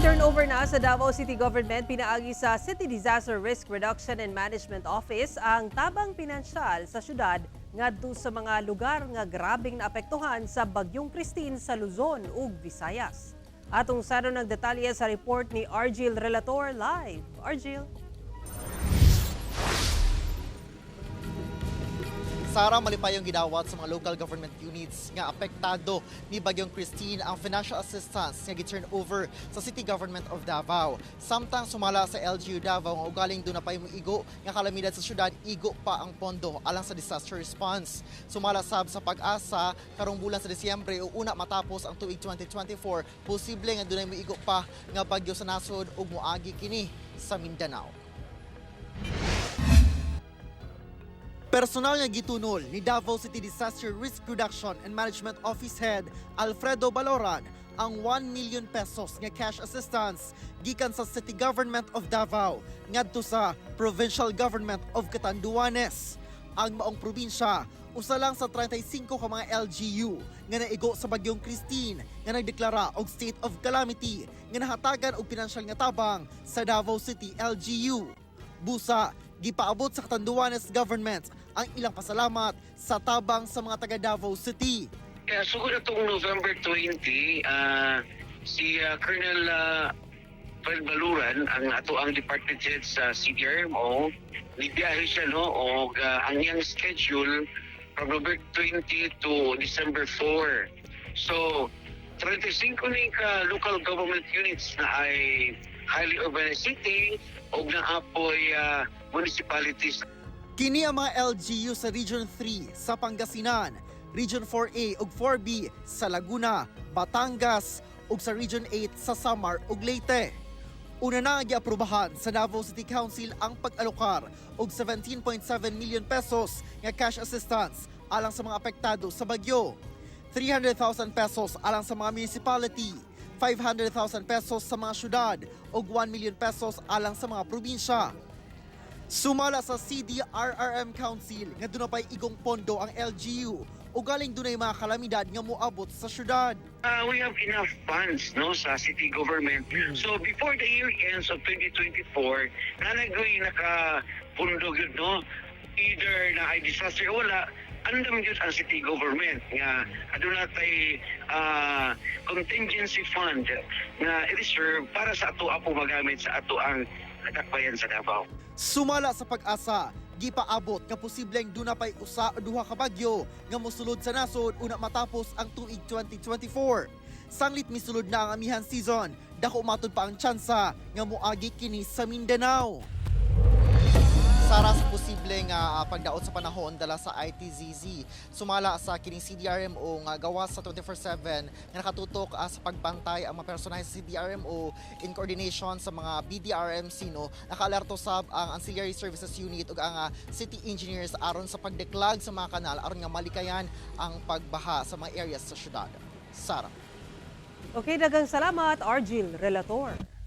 Gi-turnover na sa Davao City Government pinaagi sa City Disaster Risk Reduction and Management Office ang tabang pinansyal sa syudad ngadto sa mga lugar nga grabeng naapektuhan sa Bagyong Kristine sa Luzon ug Visayas. Atong saron ng detalye sa report ni Argil Relator live. Argil. Sara, malipayong gidawat sa mga local government units nga apektado ni Bagyong Kristine ang financial assistance nga gi-turn over sa City Government of Davao. Samtang sumala sa LGU Davao nga ugaling duna pay igo nga kalamidad sa syudad, igo pa ang pondo alang sa disaster response. Sumala sab sa PAGASA, karong bulan sa Disyembre o una matapos ang tuig 2024, posible nga dunay moigo pa nga bagyo sa nasod ug moagi kini sa Mindanao. Personal nga gitunol ni Davao City Disaster Risk Reduction and Management Office Head Alfredo Baloran ang 1 million pesos nga cash assistance gikan sa City Government of Davao ngadto sa Provincial Government of Catanduanes. Ang maong probinsya usa lang sa 35 ka mga LGU nga naigo sa Bagyong Kristine nga nagdeklara og state of calamity nga nahatagan og pinansyal nga tabang sa Davao City LGU. Busa, gipaabot sa Catanduanes government ang ilang pasalamat sa tabang sa mga taga Davao City. Kaya sugod atong November 20, si Colonel Fred Baluran, ang ato ang department head sa CDRMO, nibiyahe siya, no, og ang iyang schedule from November 20 to December 4. So 35 ni ka local government units na ay highly urbanized city o naapoy municipalities. Kini ang mga LGU sa Region 3 sa Pangasinan, Region 4A ug 4B sa Laguna, Batangas ug sa Region 8 sa Samar ug Leyte. Una na giaprobahan sa Davao City Council ang pag-alokar og 17.7 million pesos nga cash assistance alang sa mga apektado sa bagyo. 300,000 pesos alang sa mga municipality, 500,000 pesos sa mga syudad ug 1 million pesos alang sa mga probinsya. Sumala sa CDRRM Council nga duna pay igong pondo ang LGU o galing dunay mga kalamidad nga moabot sa syudad. We have enough funds, no, sa city government. So before the year ends of 2024, nanagay nakapundo gyud, no, either na ay disaster o wala, andam gyud ang city government nga aduna tay contingency fund nga i-reserve para sa ato apo magamit sa ato ang kadakbayan sa Davao. Sumala sa PAGASA, gipaabot nga posibleng duna pay usa o duha ka bagyo nga mosulod sa nasod una matapos ang tuig 2024. Sanglit misulod na ang amihan season, dako matud pa ang tsansa nga moagi kini sa Mindanao. Sara, sa posible nga pagdaot sa panahon dala sa ITZZ. Sumala sa kining CDRMO nga gawas sa 24/7 nga nakatutok sa pagbantay ang mga personahe sa CDRMO in coordination sa mga BDRMC, no, nakaalerto sab ang Ancillary Services Unit ug ang city engineers aron sa pagdeklag sa mga kanal aron nga malikayan ang pagbaha sa mga areas sa syudad. Sara. Okay, daghang salamat, Argil Relator.